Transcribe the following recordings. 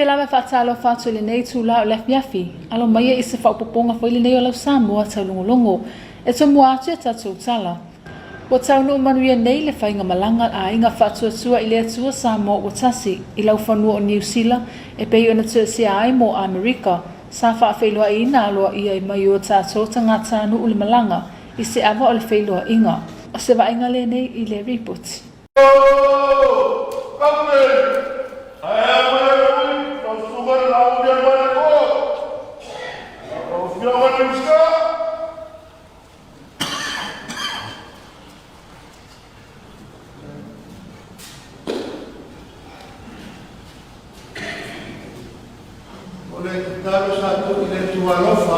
lava e faatalofa atu i lenei itula o le afiafi, alo maia i se faaopoopoga foi lenei o lau Samoa taulogologo e tomua atu i a tatou tala. Ua taunuu manuia nei le faigamalaga a Aiga Faatuatua i le Atua Samoa ua tasi i laufanua o Niu Sila e pei ona toesea ai mo Amerika sa faafeiloaiina aloaia mai o tatou tagatanuu le malaga i se ava o le feiloaiga. O se vaaiga lenei i le ripoti. O le tatalo sa tuu i le Atua alofa,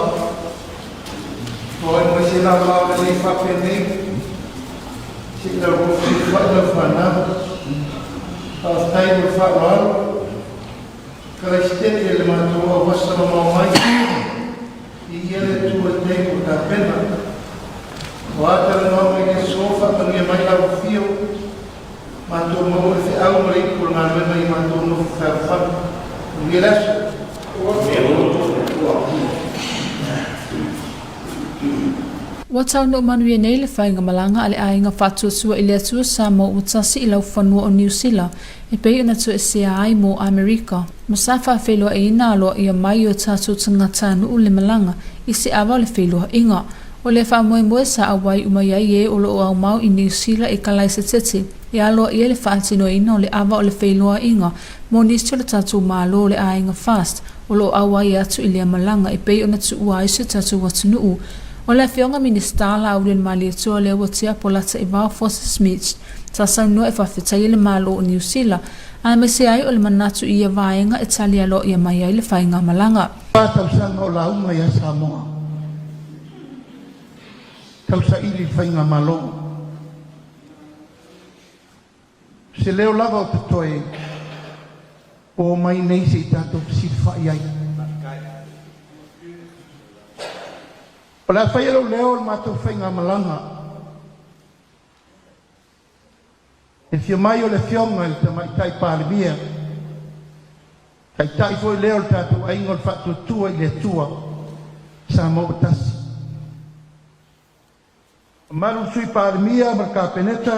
ua oi mai se laolao lelei faapenei, se i lauofosifoai lau fanau. Faafetai mo le faaaloalo, Karaisitene le matou auasa mamao mai, Viia le Atua i taimi ua tapena. O a talanoaga i le aso, faamanuia mai lau afio, matou maua le feau ma le ipu o le galuega i matou nofo fealofani. Manuia le aso. Ua taunuu manuia nei le faigamalaga a le Aiga Faatuatua i le Atua Samoa ua tasi i laufanua o Niu Sila e pei ona toesea ai mo Amerika. Ma sa faafeiloaiina aloaia mai o tatou tagatanuu le malaga i se ava o le feiloaiga. O le faamoemoe sa auai uma i ai e o lo o aumau i Niu Sila i Kalaisetete e aloaia le faatinoina o le ava o le feiloaiga mo nisi o le tatou Malo o le Aiga Fast o lo o auai atu i lea malaga e pei ona tuua ai si o tatou atunuu. O le Afioga Minisita Laauli Malietoa lea ua tea Polata Ivao Foster Smith sa saunoa e faafetaia le Malo o Niu Sila aemaise ai o le manatu i ia vaega e tali aloaia mai ai le faigamalaga. Fa tausaga o lauga ia Samoa, tausaili le faigamalo. Se leo lava o totoe, po mai nei se i tatou fesilafai ai. O le a faia lou leo o le matou faigamalaga. E afio mai o le Afioga i le Tamaitai Palemia, taitai foi lea o le tatou aiga o le Faatuatua i le Atua, Samoa ua tasi. Mamalu le Sui Palemia ma le Kapeneta,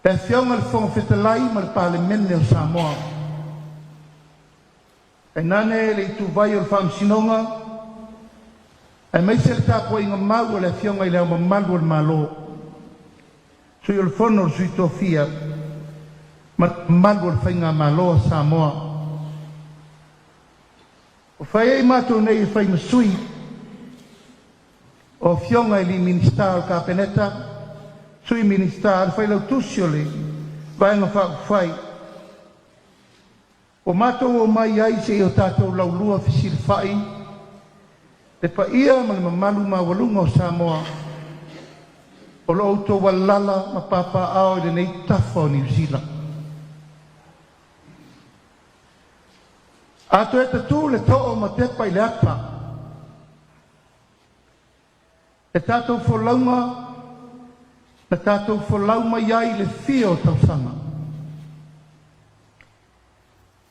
le Afioga i le Fofoga Fetalai ma le Palemene o Samoa. Tainane le ituvai o le Faamasinoga, aemaise le tapuaiga mau a le Afioga i Le Ao Mamalu o le Malo, Sui o le Fono o Sui Tofia ma le mamalu o le Faigamalo a Samoa. Ua fai ai matou nei e fai ma sui o Afioga i Minisita o le Kapeneta, Sui Minisita, le Failautusi o le Vaega Faaupufai. Ua matou omai ai seia o tatou laulua fesilafai le paia ma le mamalu maualuga o Samoa o lo o outou alaala ma papaaao i lenei tafa o Niu Sila. A toe tatū le too ma tepa i le ata, e tatou folauga na tatou folau mai ai le fia o tausaga.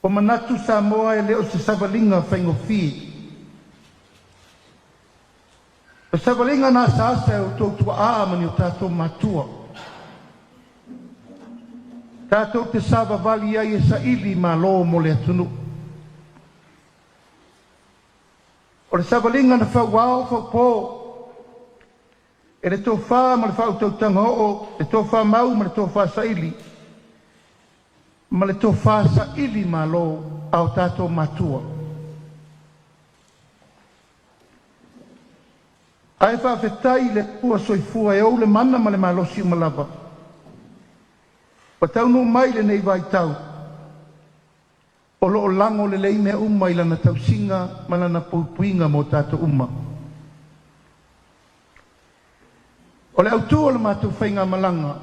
Ua manatu Samoa e le o se savaliga faigofie. O savaliga na asaasa e outou tuaa ma ni o tatou matua. Tatou te savavali ai e saili malo mo le atunuu. O le savaliga na fauao faupo e le tofa ma le faautautaga oo, le tofa mau ma le tofa saili, ma le tofa saili malo a o tatou matua. Ae faafetai i le Atua soifua e ou le mana ma le malosi uma lava. Ua taunuu mai lenei vaitau o lo o lago lelei mea uma i lana tausiga ma lana puipuiga mo tatou uma. O le autu o le matou faigamalaga,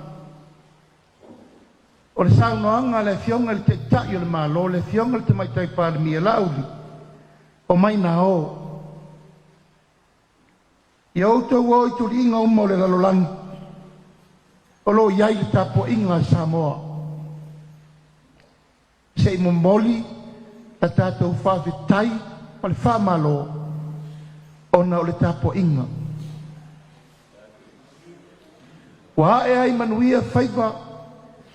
o le saunoaga a le Afioga i le Taitai o le Malo, le Afioga i le Tamaitai Palemia Laauli, omai na o. Ia outou o i tuliga uma o le lalolagi o lo o i ai le tapuaiga a Samoa. Se Se i momoli la tatou faafetai ma le faamalo ona o le tapuaiga ua ae ai manuia faiva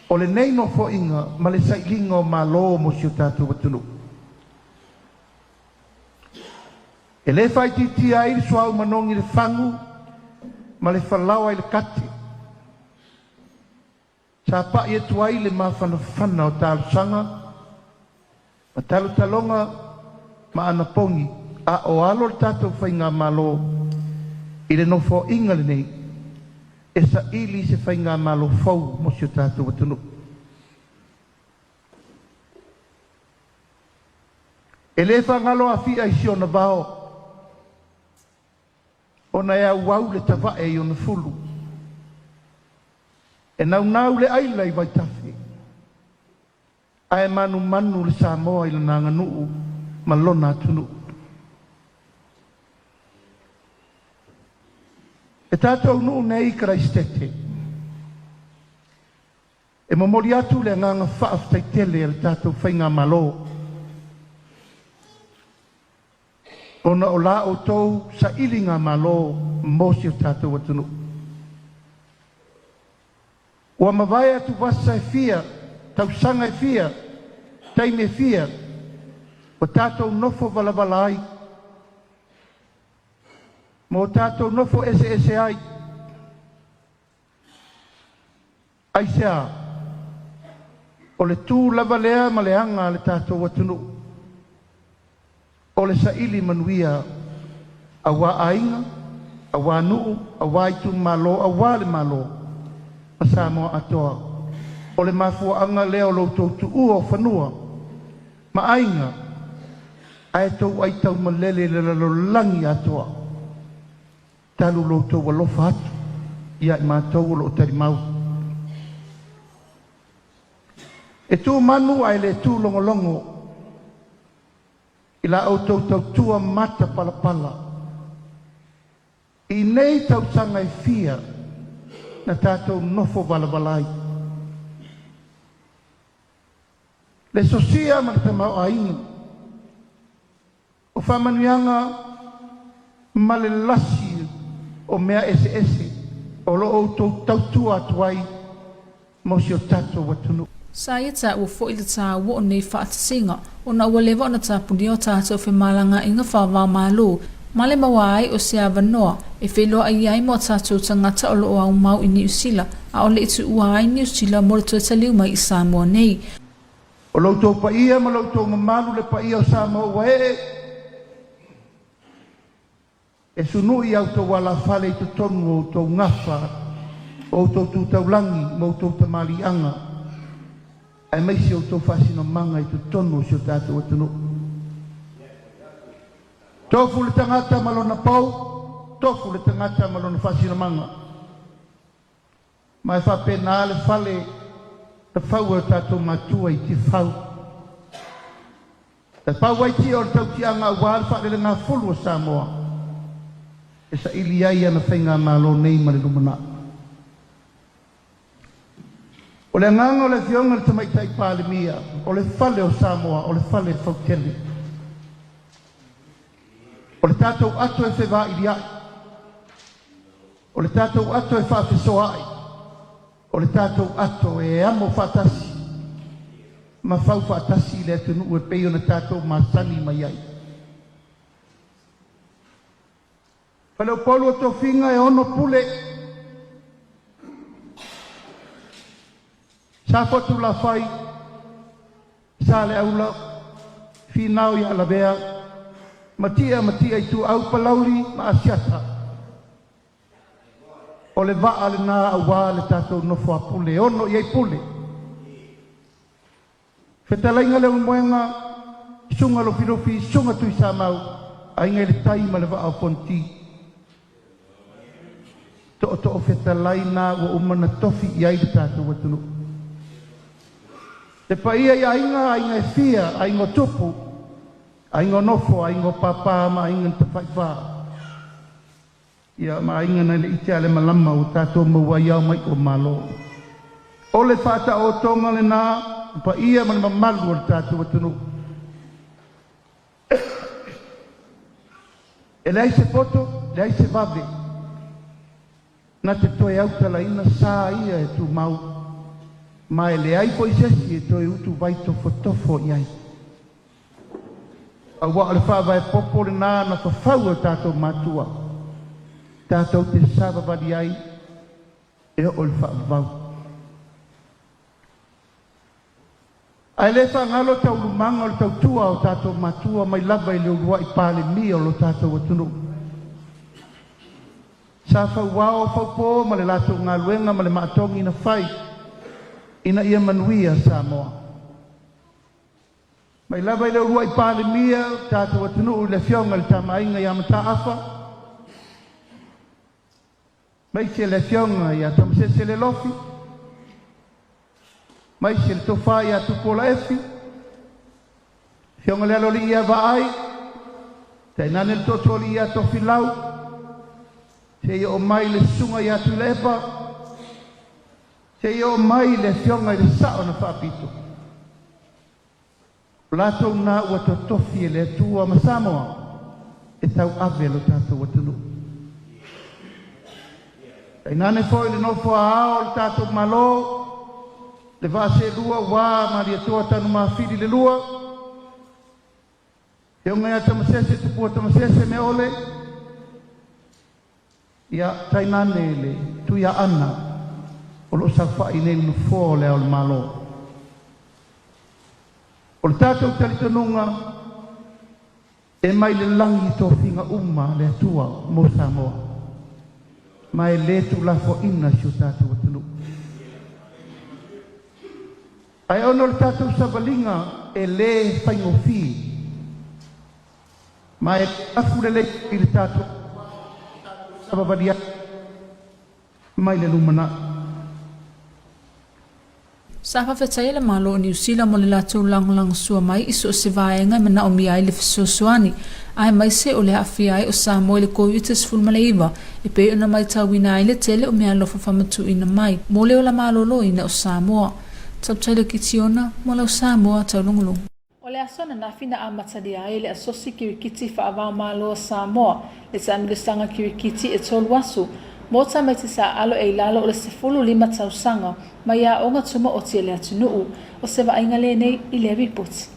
o lenei nofoaiga ma le sailiga o malo mo si o tatou atunuu. E le faaitiitia ai le suauu manogi i le fagu ma le falaoa i le kate, sa pai atu ai le mafanafana o talosaga ma talotaloga ma anapogi a o alo le tatou faigamalo i le nofoaiga lenei e saili se faigamalo fou mo si o tatou atunuu. E le faagalo Afia i si ona vao, ona e auau le tavae i ona fulu, e naunau le aila i vaitafe, ae manumanu le Samoa i lana aganuu ma lona atunuu. E tatou nuu nei i Keraisitete, e momoli atu le agaga faafetai tele a le tatou Faigamalo ona o la outou sailigamalo mo si o tatou atunuu. Ua mavae atuvasa e fia tausaga e fia, taimi e fia, ua tatou nofo valavala ai, ma o tatou nofo eseese ai. Aisea? O le tu lava lea ma le aga a le tatou atunuu, o le saili manuia aua aiga, aua nuu, aua itumalo, aua le Malo ma Samoa atoa. O le mafuaaga lea o lo outou tuua o fanua ma aiga ae tou aitaumalele i le lalolagi atoa talu lo outou alofa atu ia i matou o lo o talimau. E tu manu ae le tu logologo i la outou tautua matapalapala i nei tausaga e fia na tatou nofo valavala ai. Le sosia ma le tamaoaiga o faamanuiaga ma le lasi o mea eseese o lo o outou tautua atu ai mo si o tatou atunuu. Sa ia taua foi le taua o nei faatasiga ona ua leva ona tapunia o tatou femalagaaiga faava-o-Malo ma le maua ai o se avanoa e feiloai ai ma o tatou tagata o lo o aumau i Niu Sila a o le i tuua ai Niu Sila mo le toe taliu mai i Samoa nei. O lo outou paia ma lo outou mamalu le paia o Samoa ua ee, e sunui i a outou alafale i totonu o outou gafa, o outou tu taulagi ma outou tamaliiaga, aemaise o outou faasinomaga i totonu o si o tatou atunuu. Tofu le tagata ma lona pou, tofu le tagata ma lona faasinomaga. Ma e faapena le fale na fau e o tatou matua i Tiafau. E pau ai tia o le tautiaga aua le faalelegafulu o Samoa e saili ai ana faigamalo nei ma le lumanai. O le agaga o le Afioga i le Tamaitai Palemia, o le fale o Samoa, o le fale fautele. O le tatou ato e fevailiai, o le tatou ato e faafesoaai, o le tatou ato e amo faatasi ma fau faatasi le atunuu e pei ona tatou masani mai ai. Faleupolu o tofiga e ono pule, Safotulafai, Saleaula, Finao ia Lavea, Matia Matia Ituau Palauli ma Asiata. O le vaa lena aua le tatou nofo a pule, ono i ai pule. Fetalaiga Leulumoega, Susuga Lufilufi, Susuga Tuisamau, Aiga i le Tai ma le Vaa o Fonoti. Tootoo fetalai na ua uma na tofi i ai le tatou atunuu. Le paia i aiga, aiga e fia, aiga o tupu, aiga o nofo, aiga o papa ma aiga na tafaifa. Ia ma aiga nai le ite a le malama ua tatou maua ai ao mai o malo. O le faataotoga lena Paia ma le mamalu o le tatou atunuu. E leai se poto, leai se vave na te toe autalaina sa ia e tumau, ma e leai foi se isi e toe utuvai tofotofo i ai. Aua o le faavae popo lena na fafau e o tatou matua, tatou te savavali ai e oo i le faavavau. Ae le faagalo taualumaga o le tautua a o tatou matua mai lava i le uluai Palemia o lo tatou atunuu. Sa fauao faupo ma le latou galuega ma le maatogi na fai ina ia manuia Samoa. Mai lava i le uluai Palemia o le tatou atunuu i le Afioga i le Tamaaiga ia Mataafa, maise le Afioga ia Tamasese Lelofi, maise le Tofa ia Tupuola Efi, Afioga le Aloalii ia Vaai, tainane le Tootooalii ia Tofilau, seia oo mai le Susuga ia Tuilaepa, seia oo mai le Afioga i le Sao na Faapito. O latou na ua totofi e le Atua ma Samoa e tauave lo tatou atunuu. Tainane foi le nofo a ao o le tatou Malo, le vaa seelua ua Malietoa Tanumafili le lua, Afioga ia Tamasese Tupua Tamasese Meole, ia tainane le Tuiaana o lo o saofai nei i le nofoa o Le Ao o le Malo. O le tatou talitonuga e mai le lagi tofiga uma a le Atua mo Samoa, ma e le tuulafoaina si o tatou atunuu. Ae ona o le tatou savaliga e le faigofie, ma e afu lelei i le tatou savavali ai mai le lumanai. Sa faafetaia le Malo o Niu Sila mo le latou lagolagosua mai i so o se vaega e manaomia ai le fesoasoani, aemaise o le aafia ai o Samoa i le Koviti-19, e pei ona matauina ai le tele o meaalofa faamatuuina mai mo le ola maloloina o Samoa. Tautaila Kitiona, mo lau Samoa taulogologo. O le aso ananafi na amatalia ai le Asosi Kirikiti Faava-o-Malo a Samoa, le taamilosaga kirikiti e tolu aso, mo tamaiti taaalo e i lalo o le 15 tausaga, mai aoga tumaoti a le atunuu. O se vaaiga lenei i lea ripoti.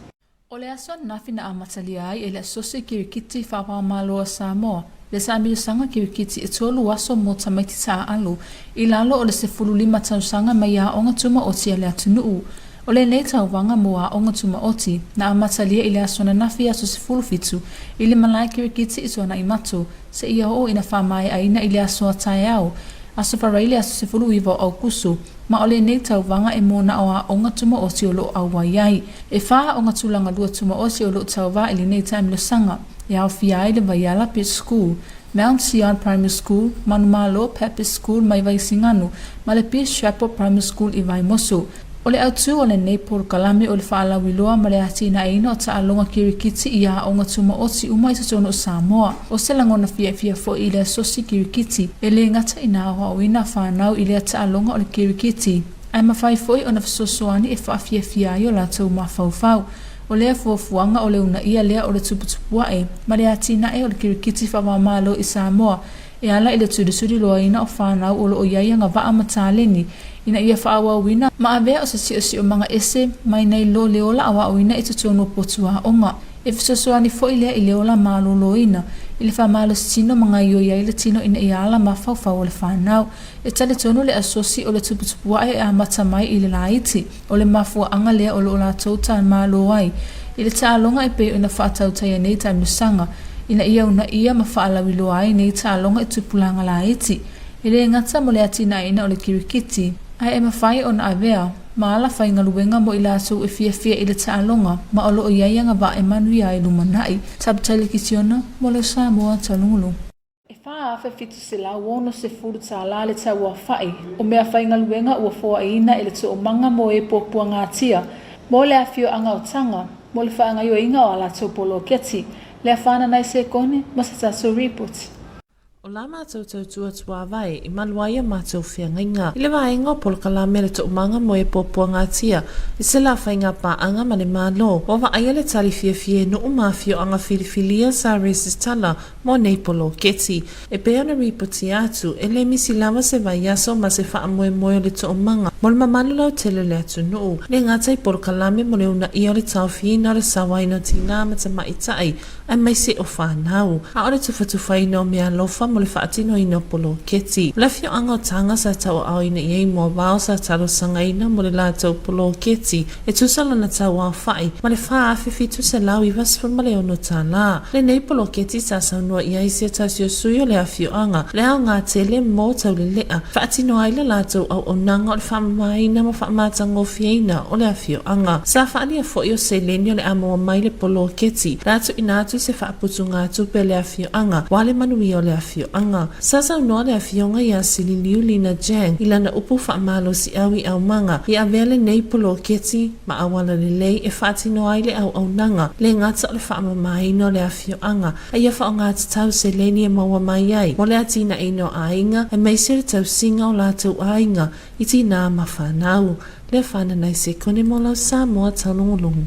O le aso ananafi na amatalia ai e le Asosi Kirikiti Faava-o-Malo a Samoa, le taamilosaga kirikiti e tolu aso mo tamaiti taaalo i lalo o le 15 tausaga mai aoga tumaoti a le atunuu. O lenei tauvaga mo aoga tumaoti, na amatalia i le aso ananafi aso 17 i le malae kirikiti i Tuanaimato, seia oo ina faamaeaina i le aso a taeao, Aso Faraile aso 19 o Aokuso, ma o lenei tauvaga e mo na o aoga tumaoti o lo o auai ai. E whā aoga tulaga lua tumaoti o lo o tauvā i lenei taamilosaga, e aofia ai le Vaiala Beach School, Mount Sion Primary School, Manumalo Baptist School mai Vaisigano, ma le Peace Chapel Primary School i Vaimoso. O le autū o lenei polokalame o le faalauiloa ma le atinaeina o taaloga kirikiti i aoga tumaoti uma i totonu o Samoa. O se lagona fiafia foi i le asosi kirikiti, e le gata ina aoaoina fanau i lea taaloga o le kirikiti, ae mafai foi ona fesoasoani e faafiafia ai o latou mafaufau. O lea fuafuaga o le uunaia lea o le tuputupuae ma le atinae o le kirikiti faava-o-Malo i Samoa e ala i le tulituliloaina o fanau o lo o i ai agavaa ma taleni ina ia faaauauina ma avea o se siosiomaga ese mai nai lo le ola aoaoina i totonu o potu aoga. E fesoasoani foi lea i le ola maloloina, i le faamalositino ma gaoioi ai le tino ina ia ala mafaufau o le fanau. E talitonu le asosi o le tuputupuae e amata mai i le laiti, o le mafuaaga lea o lo o latou tamalo ai i le taaloga e pei ona faatautaia nei taamilosaga, ina ia uunaia ma faalauiloa ai nei taaloga i tupulaga laiti. E le gata mo le atinaeina o le kirikiti, ae e mafai ona avea ma ala faigaluega mo i latou e fiafia i le taaloga ma o lo o i ai agavaa e manuia ai lumanai. Taputaili Kitiona, mo le Samoa Taulugulu. E $4,760 tala le tauaofai o meafaigaluega ua foaiina e le Toomaga mo e Puapuagatia mo le afioaga o Taga mo le faagaoioiga o a latou poloketi, le afa Nanai Sekone ma se tatou ripoti. O la matou tautua tuavae i malu ai a matou feagaiga i le vaega o polokalame a le Toomaga mo e Puapuagatia i se la faiga paaga ma le Malo. Ua vaaia le tali fiafia e nuu ma afioaga filifilia sa resitala mo nei poloketi. E pei ona ripotia atu, e le misi lava se vaiaso ma se faamoemoe o le toomaga mo le mamalu lautele o le atunuu, le gata i polokalame mo le uunaia o le taofiina o le sauaina o tinā ma tamaitai aemaise o fanau, a o le tufatufaina o meaalofa mo le faatinoina o poloketi. O le afioaga o Taga sa tauaaoina i ai moavao sa talosagaina mo le latou poloketi e tusa lona tauaofai ma le $4,796. Lenei poloketi sa saunoa i ai se tasi o sui o le afioaga le aoga tele mo Taulelea faatino ai le latou auaunaga o le faamamaina ma faamatagofieina o le afioaga. Sa faaalia foi o seleni o le a maua mai le poloketi le a tuuina atu i se faaputugatupe a le afioaga aua le manuia o le afioaga. Sa saunoa le Afioga ia Sililiu Lina Jang i lana upu faamalosiau i aumaga i avea lenei poloketi ma auala lelei e faatino ai le auaunaga le gata o le faamamaina o le afioaga a ia faaaoga tatau seleni e maua mai ai mo le atinaeina o aiga aemaise le tausiga o latou aiga i tinā ma fanau. Lea whananai sekone mo lau Samoa taulogologo.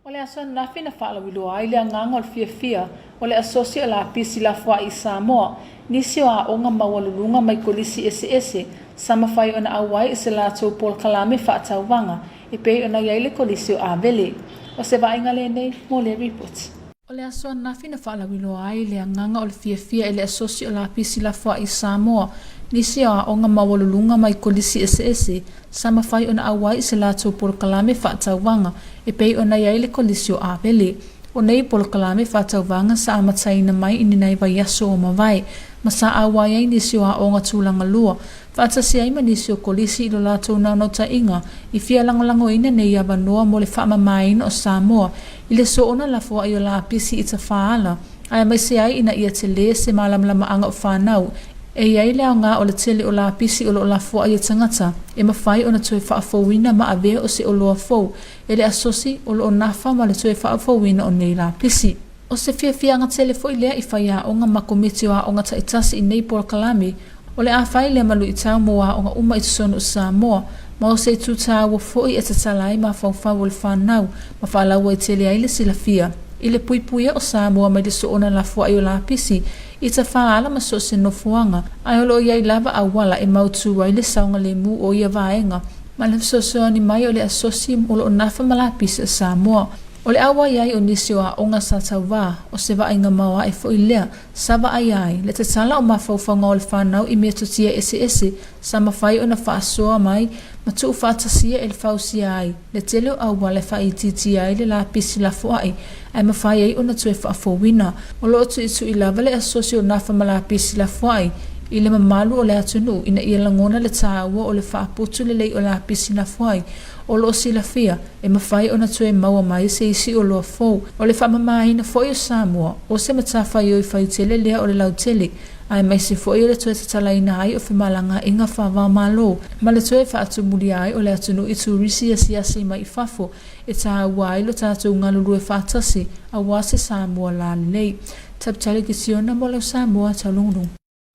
O le aso ananafi na faalauiloa ai le agaga o le fiafia o le Asosi o Lapisi Lafoai i Samoa, nisi o aoga maualuluga mai kolisi eseese sa mafai ona auai i se latou polokalame faatauvaga e pei ona i ai le Kolisi o Avele. O se vaaiga lenei mo le ripoti. O le aso ananafi na faalauiloa ai le agaga o le fiafia i le Asosi o Lapisi Lafoai i Samoa, nisi o aoga maualuluga mai kolisi eseese sa mafai ona auai i se latou polokalame faatauvaga e pei ona i ai le Kolisi o Avele. O nei polokalame faatauvaga sa amataina mai i ni nai vaiaso ua mavae, ma sa auai ai nisi o aoga tulaga lua, faatasi ai ma nisi o kolisi i lo latou naunautaiga i fia lagolagoina nei avanoa mo le faamamaina o Samoa i le soona lafoai o lapisi i tafaala, aemaise ai ina ia tele se malamalamaaga o fanau e i ai le aoga o le tele o lapisi o lo o lafoai e tagata e mafai ona toe faafouina ma avea o se oloa fou e le asosi o lo o nafa ma le toe faafouina o nei lapisi. O se fiafiaga tele foi lea i faiaoga ma komiti o aoga taitasi i nei polokalame, o le a fai lea ma luitau mo aoga uma i totonu o Samoa, ma o se itu taua foi e tatala ai mafaufau o le fanau ma faalauaitele ai le silafia i le puipuia o Samoa mai le soona lafoai o lapisi i tafaala ma so o se nofoaga, ae o lo o i ai lava auala e mautū ai le saogalemu o ia vaega ma le fesoasoani mai o le Asosi o lo o nafa ma lapisi a Samoa. O le auai ai o nisi o aoga sa tauvā, o se vaaiga maoae foi lea sa vaaia ai le tatala o mafaufauga o le fanau i metotia eseese sa mafai ona faasoa mai ma tuufaatasia e le fausia ai le tele o auala e faaitiitia ai le lapisi lafoai ae mafai ai ona toe faafouina. O lo o tuitui lava le Asosi o Nafa ma Lapisi Lafoai i le mamalu o le atunuu ina ia lagona le taua o le faaputu lelei o lapisi lafoai o lo o silafia e mafai ona toe maua mai se isi oloa fou. O le faamamaina foi o Samoa, o se matafaioi faitele lea o le lautele, aemaise foi o le toe tatalaina ai o femalagaaiga faava-o-Malo ma le toe faatumulia ai o le atunuu i turisi asiasi mai i fafo e taua ai lo tatou galulue faatasi aua se Samoa lalelei. Taputali Kisiona mo lau Samoa taulogologo.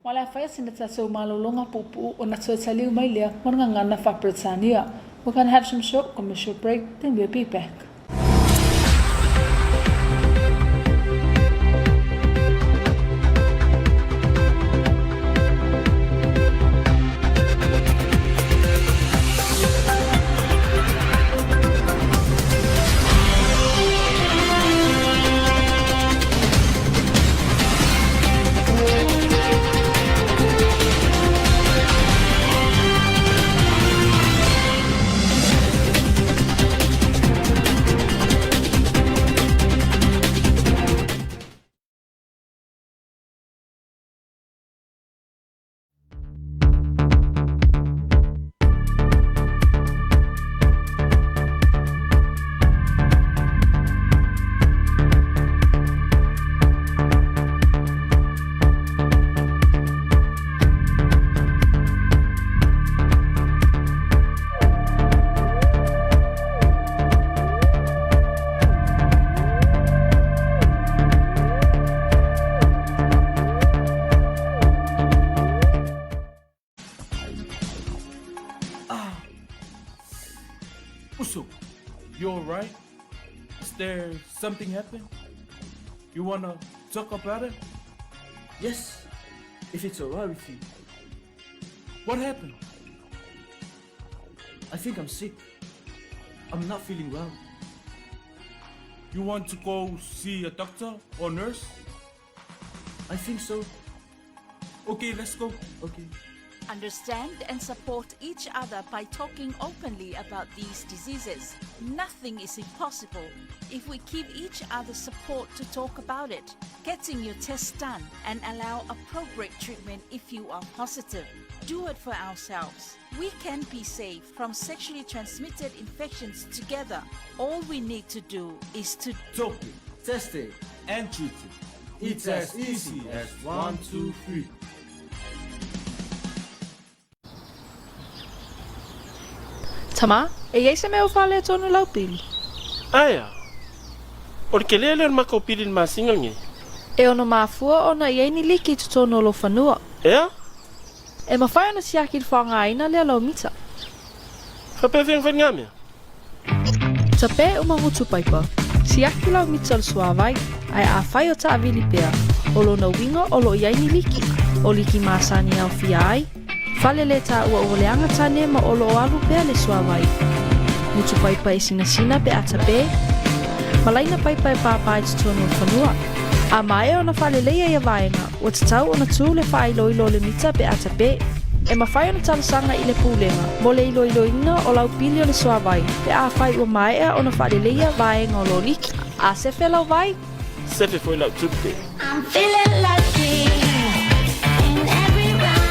Ma o le a fai sina tatou malologa puupuu ona toe taliu mai lea mo le gagana faa-Peretania. We're gonna have some short commercial break, then we'll be back. You alright? Is there something happen? You wanna talk about it? Yes, if it's alright with you. What happened? I think I'm sick. I'm not feeling well. You want to go see a doctor or nurse? I think so. Okay, let's go. Okay. Understand and support each other by talking openly about these diseases. Nothing is impossible if we keep each other support to talk about it. Getting your test done and allow appropriate treatment if you are positive. Do it for ourselves. We can be safe from sexually transmitted infections together. All we need to do is to talk it, test it, and treat it. It's as easy as 1, 2, 3. Tama, e i ai se mea o faaletonu lau pili? Aea. O le kelea lea o le makou pili i le masina lenei. E ono mafua ona i ai ni liki i totonu o lou fanua. Ea? E mafai ona siaki le faaaogaina lea lau mita. Faapea fea ona fai lena mea? Tape uma gutu paipa. Siaki lau mita o le suavai, ae afai o taavili pea, o lona uiga o lo o i ai ni liki, o liki masani e aofia ai, fale le taua ua leaga tane ma o lo o alu pea le suavai. Mutu paipa e sinasina pe a tape, ma laina paipa e pāpā i totonu o le fanua. A maea ona faaleleia ia vaega, ua tatau ona tu le faailoilo o le mita pe a tape. E mafai ona talosaga i le Pulega mo le iloiloina o lau pili o le suavai pe afai ua maea ona faaleleia vaega o lo liki. A sefe lau vai? Sefe foi lau tupe. I'm feeling lucky in every round.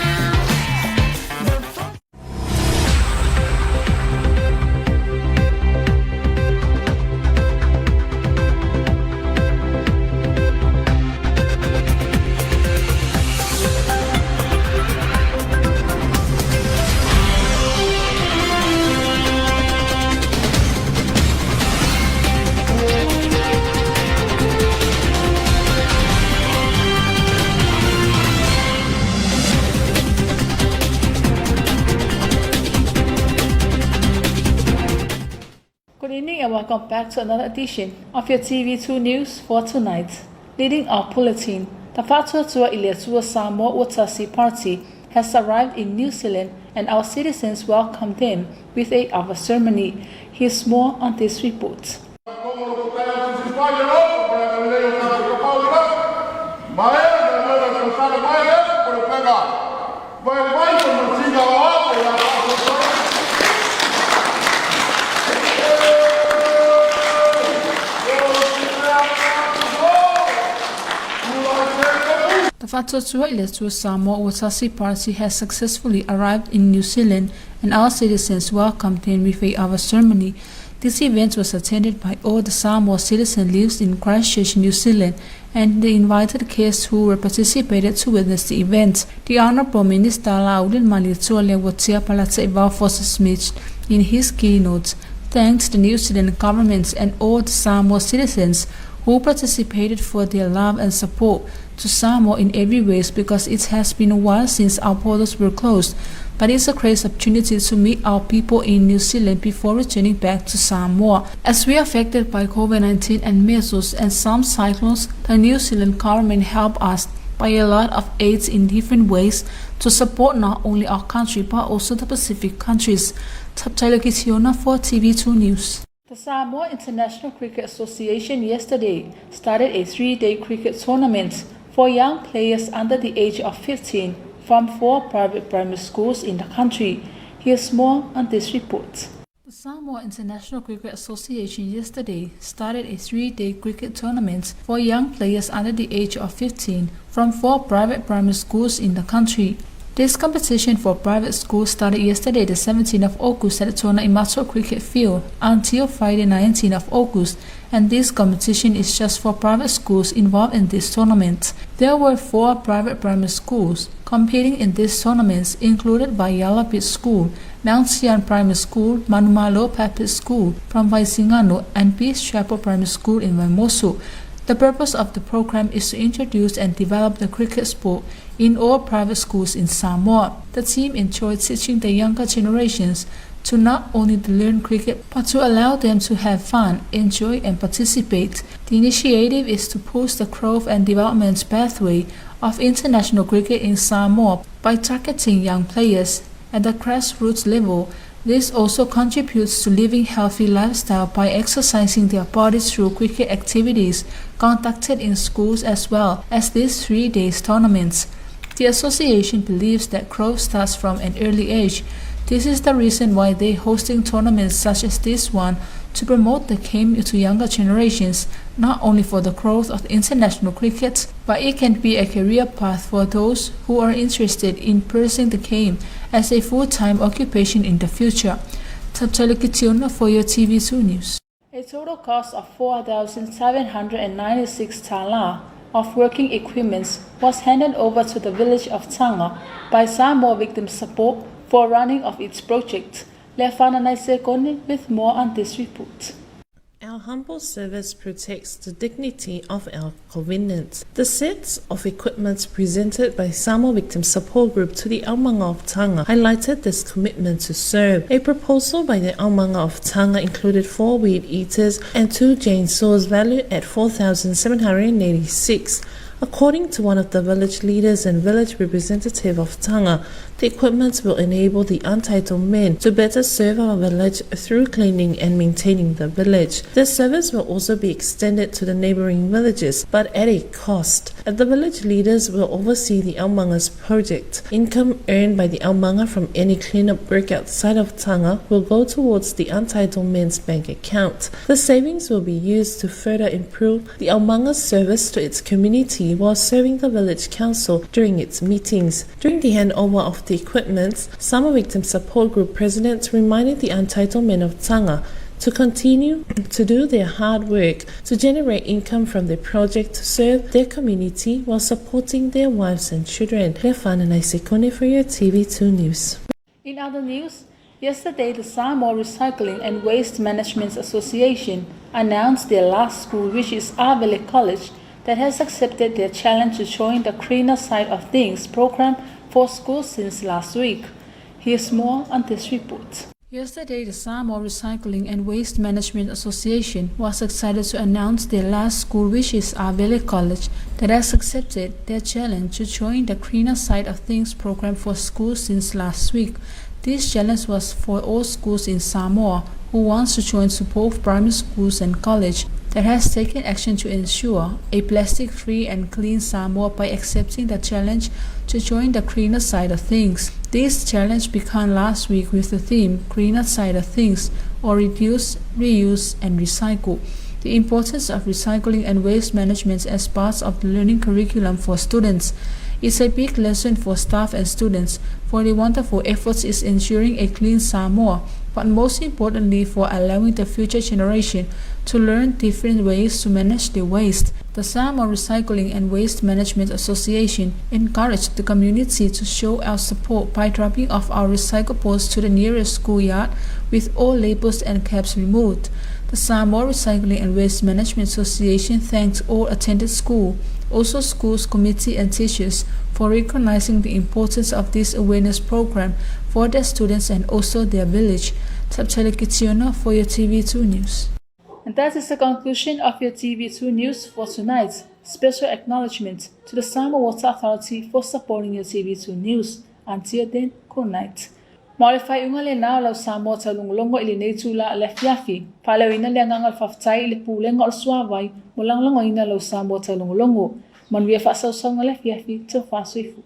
The Good evening and welcome back to another edition of your TV2 News for tonight. Leading our bulletin, the Faatuatua i le Atua Samoa Ua Tasi Party has arrived in New Zealand and our citizens welcomed them with a ava ceremony. Here's more on this report. The Faatuatua i le Atua Samoa Ua Tasi Party has successfully arrived in New Zealand and our citizens welcomed him with a ava ceremony. This event was attended by all the Samoa citizens lives in Christchurch, New Zealand, and the invited guests who were participated to witness the event. The Honorable Minister Laulin Malietoa Lewotia Palataiva Forces Smith, in his keynote, thanked the New Zealand government and all the Samoa citizens who participated for their love and support to Samoa in every way because it has been a while since our borders were closed, but it's a great opportunity to meet our people in New Zealand before returning back to Samoa. As we are affected by COVID-19 and measles and some cyclones, the New Zealand government helped us by a lot of aids in different ways to support not only our country but also the Pacific countries. Taptailo Kitiona for TV2 News. The Samoa International Cricket Association yesterday started a 3-day cricket tournament for young players under the age of 15 from 4 private primary schools in the country. Here's more on this report. The Samoa International Cricket Association yesterday started a 3-day cricket tournament for young players under the age of 15 from 4 private primary schools in the country. This competition for private schools started yesterday, the 17th of August, at the Tuanaimato Cricket Field until Friday, 19th of August, and this competition is just for private schools involved in this tournament. There were 4 private primary schools competing in this tournament, included Vaiala Beach School, Mount Sion Primary School, Manumalo Baptist School from Vaisigano, and Peace Chapel Primary School in Vaimoso. The purpose of the program is to introduce and develop the cricket sport in all private schools in Samoa. The team enjoyed teaching the younger generations to not only to learn cricket but to allow them to have fun, enjoy and participate. The initiative is to push the growth and development pathway of international cricket in Samoa by targeting young players at the grassroots level. This also contributes to living healthy lifestyle by exercising their bodies through cricket activities conducted in schools as well as these 3 days tournaments. The association believes that growth starts from an early age. This is the reason why they hosting tournaments such as this one to promote the game to younger generations, not only for the growth of international cricket, but it can be a career path for those who are interested in pursuing the game as a full-time occupation in the future. Taptali Kitiona for your TV2 News. A total cost of 4,796 tala of working equipment was handed over to the village of Tanga by Samoa Victim Support for running of its project. Lefana Naisekone with more on this report. Our humble service protects the dignity of our covenant. The sets of equipment presented by Samoa Victim Support Group to the Aumanga of Tanga highlighted this commitment to serve. A proposal by the Aumanga of Tanga included 4 weed eaters and 2 chainsaws valued at 4,786. According to one of the village leaders and village representative of Tanga, the equipment will enable the untitled men to better serve our village through cleaning and maintaining the village. This service will also be extended to the neighboring villages, but at a cost. The village leaders will oversee the Aumanga's project. Income earned by the Aumanga from any cleanup work outside of Tanga will go towards the untitled men's bank account. The savings will be used to further improve the Aumanga's service to its community while serving the village council during its meetings. During the handover of the equipment, Samoa Victim Support Group president reminded the untitled men of Tanga to continue to do their hard work to generate income from their project to serve their community while supporting their wives and children. Lefana Naisekone for your TV2 News. In other news, yesterday the Samoa Recycling and Waste Management Association announced their last school, which is Avele College, that has accepted their challenge to join the Greener Side of Things program for schools since last week. Here's more on this report. Yesterday, the Samoa Recycling and Waste Management Association was excited to announce their last school, which is Avele College, that has accepted their challenge to join the Greener Side of Things program for schools since last week. This challenge was for all schools in Samoa who wants to join to both primary schools and college that has taken action to ensure a plastic-free and clean Samoa by accepting the challenge to join the Greener Side of Things. This challenge began last week with the theme Greener Side of Things, or Reduce, Reuse, and Recycle. The importance of recycling and waste management as parts of the learning curriculum for students. It's a big lesson for staff and students for the wonderful efforts is ensuring a clean Samoa, but most importantly for allowing the future generation to learn different ways to manage their waste. The Samoa Recycling and Waste Management Association encouraged the community to show our support by dropping off our recyclables to the nearest schoolyard with all labels and caps removed. The Samoa Recycling and Waste Management Association thanked all attended school, also schools, committee and teachers for recognizing the importance of this awareness program for their students and also their village. Taptele Kitiona for your TV2 News. And that is the conclusion of your TV2 News for tonight. Special acknowledgement to the Samoa Water Authority for supporting your TV2 News. Until then, good night. Ma o le faaiuga lena o lau Samoa taulogologo i lenei itula le afiafi. Faaleoina le agaga o le faafetai i le Pulega o le Suavai mo lagolagoina lau Samoa taulogologo. Manuia faasausauga le afiafi, taufa soifua.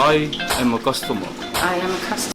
I am a customer. I am a customer.